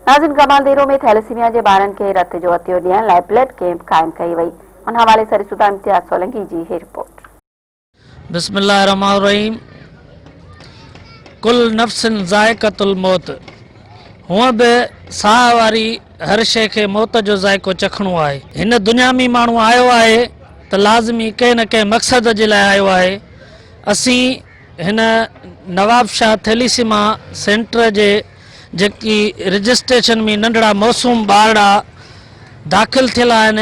ناظرين ڪمال ديرو ۾ ٿيليسيميا جي ٻارن کي رت جو عطيو ڏيڻ لاء بلڊ ڪيمپ قائم ڪئي وئي ان حوالي سان ڏسون ٿا امتياز سولنگي جي هي رپورٽ. بسم الله الرحمٰن الرحيم ڪل نفس ذائقة الموت هونء به ساهه واري هر شيء کي موت جو ذائقو چکڻو آهي. هن دنيا ۾ ماڻهو آيو آهي ته لازمي ڪنهن نه ڪنهن مقصد جي لاء آيو آهي. اسين هن نوابشاهه ٿيليسيما سينٽر جي جيڪي رجسٽريشن ۾ ننڍڙا معصوم ٻارڙا داخل ٿيل آهن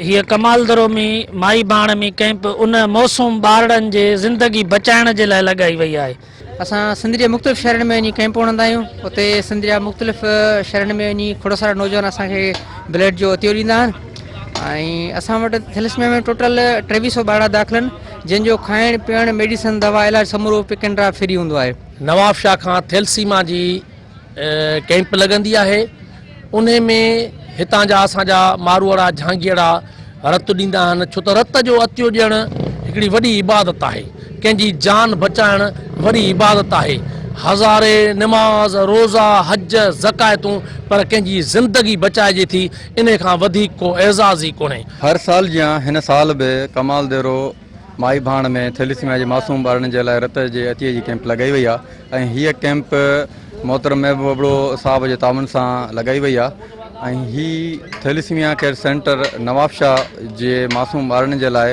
هيء ڪمالدرو ۾ مائي ڀاڻ ۾ ڪئمپ ان معصوم ٻارڙن جي زندگي بچائڻ جي لاء لڳائي وئي آهي. اسان سنڌ جي مختلف شهرن ۾ وڃي ڪئمپ هڻندا آهيون اتي سنڌ جا مختلف شهرن ۾ وڃي کوڙ سارا نوجوان اسان کي بلڊ جو عطيو ڏيندا آهن ۽ اسان وٽ ٿيلسميا ۾ ٽوٽل 23 سو ٻارڙا داخل آهن جن جو کائڻ پيئڻ ميڊيسن دوا علاج سمورو پڪ اينڊ ڊراپ فري هوندو آهي. نوابشاهه کان ٿيلسيما جي ڪئمپ لڳندي آهي انهي ۾ هتان جا اسان جا ماروئڙا جهانگيئڙا رت ڏيندا آهن ڇو ته رت جو عطيو ڏيڻ هڪڙي وڏي عبادت آهي ڪنهن جي جان بچائڻ وڏي عبادت آهي هزارين نماز روزا حج زڪايتون پر ڪنهن جي زندگي بچائجي ٿي انهي کان وڌيڪ ڪو اعزاز ئي ڪونهي. هر سال جيان هن سال به ڪمال ديرو مائي ڀاڻ ۾ ٿيليسيميا جي معصوم ٻارڙن جي لاء رت جي عطيي جي ڪئمپ لڳائي وئي آهي ۽ هيء ڪئمپ محترم محبوب ابڙو صاحب جي تعاون سان لڳائي وئي آهي ۽ هي ٿيليسيميا ڪيئر سينٽر نوابشاهه جي معصوم ٻارڙن جي لاء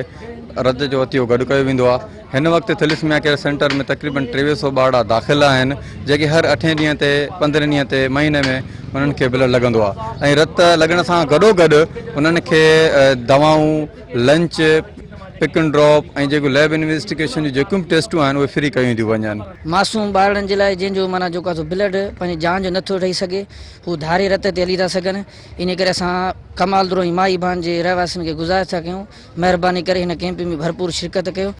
رت جو عطيو گڏ ڪيو ويندو آهي هن وقت ٿيليسيميا ڪيئر سينٽر ۾ تقريبن 23 سو ٻارڙا داخل آهن جيڪي هر اٺين ڏينهن تي پندرهين ڏينهن تي مهيني ۾ انهن کي بلڊ لڳندو آهي ۽ رت لڳڻ سان گڏو گڏ انهن کي دوائون لنچ، پڪ اينڊ ڊراپ ۽ جيڪو ليب انويسٽيگيشن جون جيڪيون به ٽيسٽون آهن اهي فري ڪيون ٿيون وڃن. معصوم ٻارڙن جي لاء جنهن جو معنيٰ جيڪو آهي سو بلڊ پنهنجي جان جو نٿو ٺهي سگهي هو ڌاري رت تي هلي ٿا سگهن انهي ڪري اسان ڪمال درو ۽ مائي ڀان جي رهواسين کي گذارش ٿا ڪيون مهرباني ڪري هن ڪئمپ ۾ ڀرپور شرڪت ڪيو.